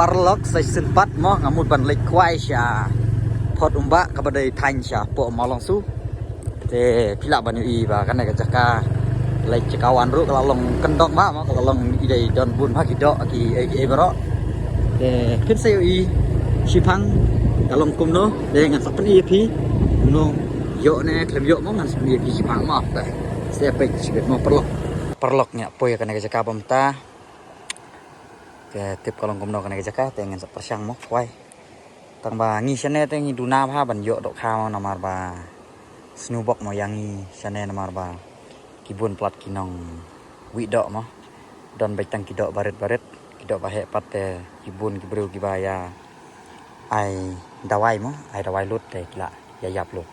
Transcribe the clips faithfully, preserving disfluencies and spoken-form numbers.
Paralok, sa shisien pat mo nga mut ban leit khwai sha Photumbah kaba dei thaiñ sha Phohmawlongsu. Te phi lah ban ïohi ba kane ka jaka leit jaka wan ruh ka la long kyndong bha mo, ka la long i dei don bun bha ki doh ki ei ei baroh. Te phin sa ïohi shiphang ka long kumno, te ngan sa pyni ïa phi kumno ïoh ne khlem ïoh mo, ngan sa pyni ïa phi shiphang mo. Te sa peit shibit mo paralok. Paralok, ngi la poi ïa kane ka jaka ba mynta. Te tip ka long kumno kane ka jaka, te ngan sa pyrshang mo khwai. Tang ba ngi shane te ngi duna bha ban ïoh dohkha mo, namar ba sngewbok mo ïa ngi shane, namar ba ki bun palat ki nongwih doh mo. Don beit tang ki doh barit barit, ki doh ba heh pat te ki bun ki briew kiba ïa ai dawai mo, ai dawai lut te ki la ïa ïap lut.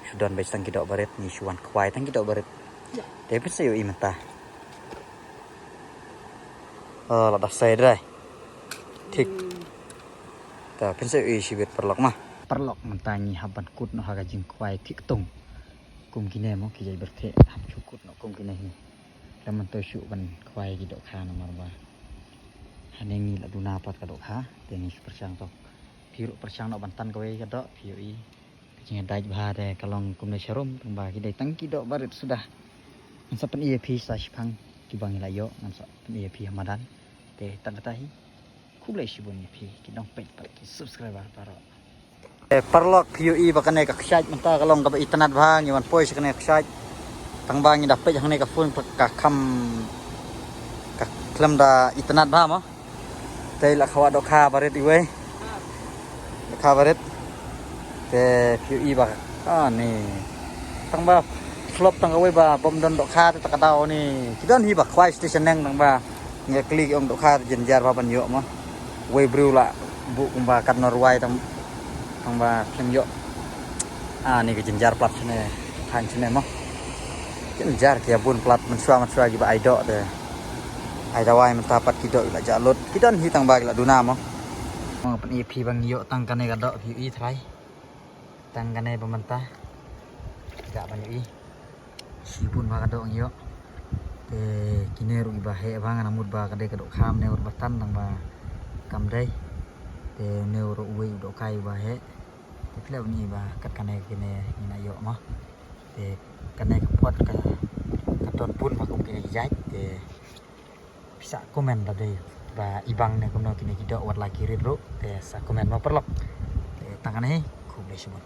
Shu don beit tang ki doh barit, ngi shu wan khwai tang ki doh barit. Te phin sa ïohi mynta. Oh, la da sei dei. Thik. Ta phin sa ïohi shibit paralok mo. Paralok, mynta ngi hap ban kut noh ha ka jingkhwai thik tung. Kum kine mo ki jait byrtheh, hap shu kut noh kum kine hi. Lem mynta shu ban khwai ki dohkha namar ba hane ngi la duna pat ka dohkha, te ngi shu pyrshang tok. Phi ruh pyrshang noh ban tan kawei ka doh, phi ïohi. Ka jingïadait bha te ka long kumne sharum, tang ba ki dei tang ki doh barit suda. Ngan sa pyni ïa phi sa shiphang kiba ngi la ïoh, ngan sa pyni ïa phi ha madan. Te tang kata hi. Khublei shibun ïa phi ki nongpeit bad ki subscriber baroh. Eh, paralok, phi ïohi ba kane ka kshaid mynta ka long kaba itynnad bha, ngi wan poi sha kane ka kshaid. Tang ba ngi da peit hangne ka phone ka kham, ka khlem da itynnad bha mo. Te la khawai dohkha barit iwei. Dohkha barit. Te phi ïohi ba, ah, ni. Tang ba flop tang kawei ba bym don dohkha te ta ka daw ni. Ki don hi ba khwai station neng, tang ba ngi kylli ki ong dohkha te jynjar bha ban ïoh mo. Wei briew la buh kumba katno rwai tang, tang ba khlem ïoh. Ah, ni ka jynjar palat shane, thaiñ shane mo. Jynjar ki ïa bun palat mynshuwa mynshuwa kiba ai doh te. Ai dawai mynta pat ki doh ki la jah lut. Ki don hi tang ba ki la duna mo. Mo nga pyni ïa phi ba ngi ïoh tang kane ka doh, phi ïohi trai. Tang kane ba mynta. Ki da ban ïohi. Shibun bha ka doh ngi ïoh. Te kine ruh kiba heh bha, nga mut ba ka dei ka dohkha ne ruh ba tan, tang ba kam dei. Te ne ruh uwei u dohkha uba heh. Te phi lah ban ïohi ba kat kane kine ngi la ïoh mo. Te kane ka pot ka, ka don bun bha kum kine ki jait. Te phi sa comment da dei ba i bang ne kumno kine ki doh, wat la ki rit ruh. Te sa comment mo paralok. Te tang kane hi, khublei shibun.